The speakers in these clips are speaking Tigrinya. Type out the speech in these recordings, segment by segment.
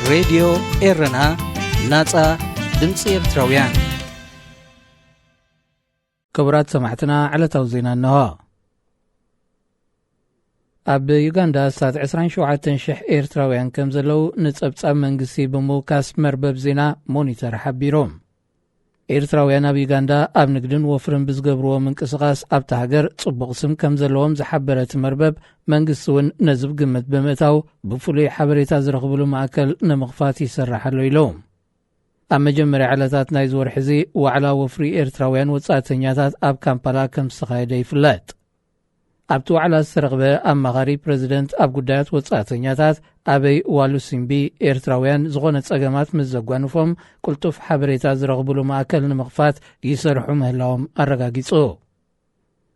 ሬድዮ ኤረና፣ ናጻ ድምጺ ኤርትራውያን። ክቡራት ሰማዕትና፣ ዕለታዊ ዜና እንሆ። ኣብ ዩጋንዳ ኣስታት ዕስራን ሸውዓተን ሽሕ ኤርትራውያን ከም ዘለዉ ንጸብጻብ መንግስቲ ብምውካስ መርበብ ዜና ሞኒተር ሓቢሩ። ኤርትራውያን ኣብ ዩጋንዳ ኣብ ንግድን ወፍርን ብዝገብርዎ ምንቅስቓስ ኣብታ ሃገር ጽቡቕ ስም ከም ዘለዎም ዝሓበረ እቲ መርበብ፣ መንግስቲ እውን ነዚ ብግምት ብምእታው ብፍሉይ ሓበሬታ ዝረኽብሉ ማእከል ንምኽፋት ይሰርሕ ኣሎ ኢሉ። ኣብ መጀመርያ ዕለታት ናይዚ ወርሒ እዚ ዋዕላ ወፍሪ ኤርትራውያን ወጻእተኛታት ኣብ ካምፓላ ከም ዝተኻየደ ይፍለጥ። ኣብቲ ዋዕላ ዝተረኽበ ኣማኻሪ ፕረዚደንት ኣብ ጉዳያት ወጻእተኛታት ኣበይ ዋሉሲምቢ፣ ኤርትራውያን ዝኾነ ጸገማት ምስ ዘጓንፎም ቅልጡፍ ሓበሬታ ዝረኽብሉ ማእከል ንምኽፋት ይሰርሑ ምህላዎም ኣረጋጊጹ።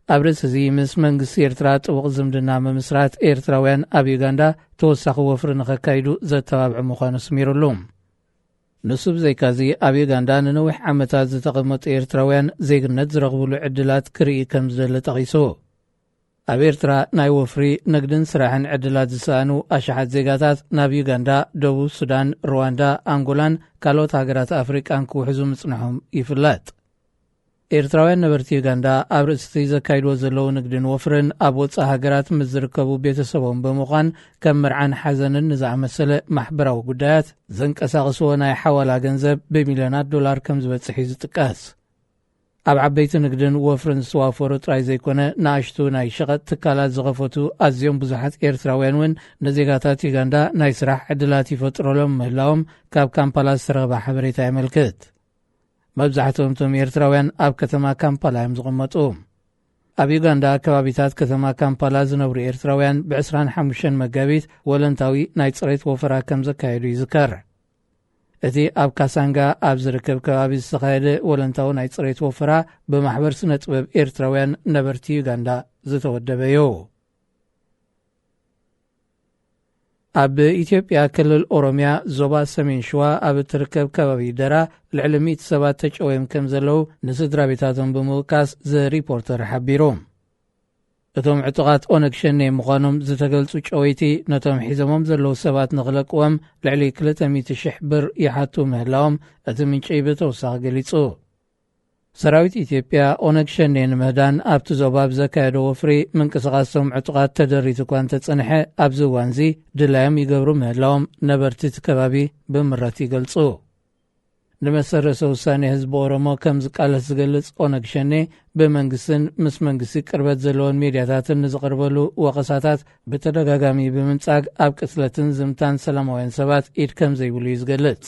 ኣብ ርእሲ እዚ ምስ መንግስቲ ኤርትራ ጥቡቕ ዝምድና ምምስራት ኤርትራውያን ኣብ ዩጋንዳ ተወሳኺ ወፍሪ ንኸካይዱ ዘተባብዕ ምዃኑ ኣስሚሩሉ። ንሱ ብዘይካዚ ኣብ ዩጋንዳ ንነዊሕ ዓመታት ዝተቐመጡ ኤርትራውያን ዜግነት ዝረኽብሉ ዕድላት ክርኢ ከም ዝደለ ጠቒሱ። ኣብ ኤርትራ ናይ ወፍሪ ንግድን ስራሕን ዕድላት ዝሰኣኑ ኣሽሓት ዜጋታት ናብ ዩጋንዳ፣ ደቡብ ሱዳን፣ ሩዋንዳ፣ ኣንጎላን ካልኦት ሃገራት ኣፍሪቃን ክውሕዙ ምጽንሖም ይፍለጥ። ኤርትራውያን ነበርቲ ዩጋንዳ ኣብ ርእሲ ዘካይድዎ ዘለዉ ንግድን ወፍርን ኣብ ወጻኢ ሃገራት ምስ ዝርከቡ ቤተሰቦም ብምዃን ከም መርዓን ሓዘንን ንዝኣመሰለ ማሕበራዊ ጉዳያት ዘንቀሳቕስዎ ናይ ሓዋላ ገንዘብ ብሚልዮናት ዶላር ከም ዝበጽሕ እዩ ዝጥቀስ። ኣብ ዓበይቲ ንግድን ወፍርን ዝተዋፈሩ ጥራይ ዘይኮነ፣ ንኣሽቱ ናይ ሸቐጥ ትካላት ዝኸፈቱ ኣዝዮም ብዙሓት ኤርትራውያን እውን ንዜጋታት ዩጋንዳ ናይ ስራሕ ዕድላት ይፈጥረሎም ምህላዎም ካብ ካምፓላ ዝተረኽበ ሓበሬታ የመልክት። መብዛሕትኦም እቶም ኤርትራውያን ኣብ ከተማ ካምፓላ እዮም ዝቕመጡ። ኣብ ዩጋንዳ ከባቢታት ከተማ ካምፓላ ዝነብሩ ኤርትራውያን ብ ዕስራን ሓሙሽተን መጋቢት ወለንታዊ ናይ ጽሬት ወፈራ ከም ዘካየዱ ይዝከር። እቲ ኣብ ካሳንጋ ኣብ ዝርከብ ከባቢ ዝተኻየደ ወለንታዊ ናይ ጽሬት ወፈራ ብማሕበር ስነ ጥበብ ኤርትራውያን ነበርቲ ዩጋንዳ ዝተወደበ እዩ። ኣብ ኢትዮጵያ ክልል ኦሮምያ ዞባ ሰሜን ሸዋ ኣብ እትርከብ ከባቢ ደራ ልዕሊ ሚእቲ ሰባት ተጨወዮም ከም ዘለዉ ንስድራ ቤታቶም ብምውካስ ዘ ሪፖርተር ሓቢሩ። እቶም ዕጡቓት ኦነግ ሸኔ ምዃኖም ዝተገልጹ ጨወይቲ ነቶም ሒዞሞም ዘለዉ ሰባት ንኽለቅዎም ልዕሊ ክልተ ሚእቲ ሽሕ ብር ይሓቱ ምህላዎም እቲ ምንጪ ብተወሳኺ ገሊጹ። ሰራዊት ኢትዮጵያ ኦነግ ሸኔ ንምህዳን ኣብቲ ዞባ ብዘካየዶ ወፍሪ ምንቅስቓሶም ዕጡቓት ተደሪቱ እኳ እንተጸንሐ፣ ኣብዚ እዋንዚ ድላዮም ይገብሩ ምህላዎም ነበርቲ እቲ ከባቢ ብምረት ይገልጹ። ንመሰረሰ ውሳኔ ህዝቢ ኦሮሞ ከም ዝቃለስ ዝገልጽ ኦነግ ሸኔ፣ ብመንግስትን ምስ መንግስቲ ቅርበት ዘለዎን ሜድያታትን ንዝቐርበሉ ወቐሳታት ብተደጋጋሚ ብምንጻግ ኣብ ቅትለትን ዝምታን ሰላማውያን ሰባት ኢድ ከም ዘይብሉ እዩ ዝገልጽ።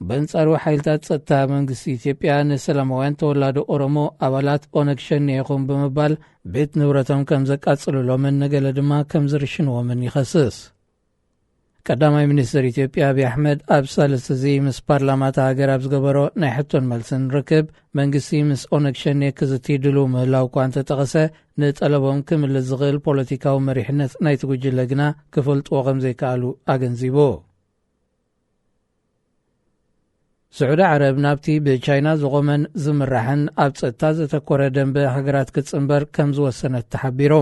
በንጻሩ ሓይልታት ጸጥታ መንግስቲ ኢትዮጵያ ንሰላማውያን ተወላዶ ኦሮሞ ኣባላት ኦነግ ሸኔ ኢኹም ብምባል ቤት ንብረቶም ከም ዘቃጽሉሎምን ንገለ ድማ ከም ዝርሽንዎምን ይኸስስ። ቀዳማይ ሚኒስትር ኢትዮጵያ ኣብይ ኣሕመድ ኣብ ሳልስቲ እዚ ምስ ፓርላማ እታ ሃገር ኣብ ዝገበሮ ናይ ሕቶን መልስን ርክብ፣ መንግስቲ ምስ ኦነግ ሸኔ ክዝቲ ድሉው ምህላው እኳ እንተጠቐሰ፣ ንጠለቦም ክምልስ ዝኽእል ፖለቲካዊ መሪሕነት ናይቲ ጉጅለ ግና ክፈልጥዎ ከም ዘይከኣሉ ኣገንዚቡ። ስዑዲ ዓረብ ናብቲ ብቻይና ዝቖመን ዝምራሕን ኣብ ጸጥታ ዘተኮረ ደንበ ሃገራት ክትጽንበር ከም ዝወሰነት ተሓቢሩ።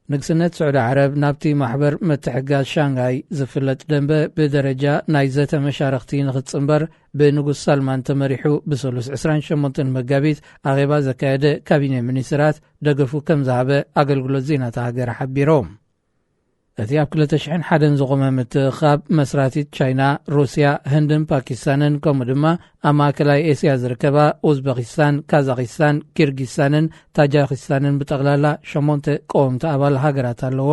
ንግስነት ስዑዲ ዓረብ ናብቲ ማሕበር ምትሕግጋዝ ሻንጋይ ዝፍለጥ ደንበ ብደረጃ ናይ ዘተ መሻርኽቲ ንኽትጽንበር ብንጉስ ሳልማን ተመሪሑ ብሰሉስ ዕስራን ሸሞንተን መጋቢት ኣኼባ ዘካየደ ካቢነ ሚኒስትራት ደገፉ ከም ዝሃበ ኣገልግሎት ዜና እታ ሃገር ሓቢሩ። እቲ ኣብ ክልተ ሽሕን ሓደን ዝቖመ ምትእኽኻብ መስራቲት ቻይና፣ ሩስያ፣ ህንድን ፓኪስታንን ከምኡ ድማ ኣብ ማእከላይ ኤስያ ዝርከባ ኡዝበኪስታን፣ ካዛኪስታን፣ ኪርጊስታንን ታጃኪስታንን ብጠቕላላ ሸሞንተ ቀወምቲ ኣባል ሃገራት ኣለዎ።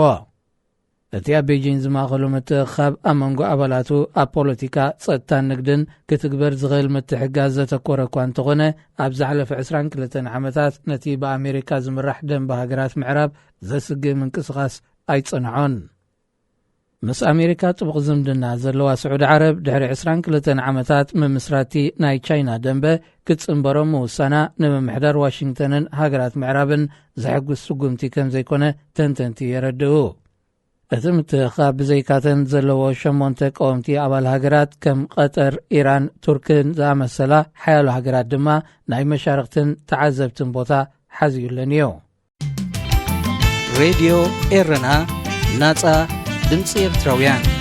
እቲ ኣብ ቤጂን ዝማእኸሉ ምትእኽኻብ ኣብ መንጎ ኣባላቱ ኣብ ፖለቲካ፣ ጸጥታን ንግድን ክትግበር ዝኽእል ምትሕግጋዝ ዘተኮረ እኳ እንተኾነ፣ ኣብ ዝሓለፈ ዕስራን ክልተን ዓመታት ነቲ ብኣሜሪካ ዝምራሕ ደንበ ሃገራት ምዕራብ ዘስግእ ምንቅስቓስ ኣይጸንዖን። ምስ ኣሜሪካ ጥቡቕ ዝምድና ዘለዋ ስዑዲ ዓረብ ድሕሪ ዕስራን ክልተን ዓመታት ምምስራቲ ናይ ቻይና ደንበ ክትጽንበሮ ምውሳና ንምምሕዳር ዋሽንግተንን ሃገራት ምዕራብን ዘሐጉስ ስጉምቲ ከም ዘይኮነ ተንተንቲ የረድኡ። እቲ ምትእኽኻብ ብዘይካተን ዘለዎ ሸሞንተ ቀወምቲ ኣባል ሃገራት ከም ቀጠር፣ ኢራን፣ ቱርክን ዝኣመሰላ ሓያሎ ሃገራት ድማ ናይ መሻርኽትን ተዓዘብትን ቦታ ሓዚዩለን እዩ። ሬድዮ ኤረና፣ ናጻ ድምጺ ኤርትራውያን።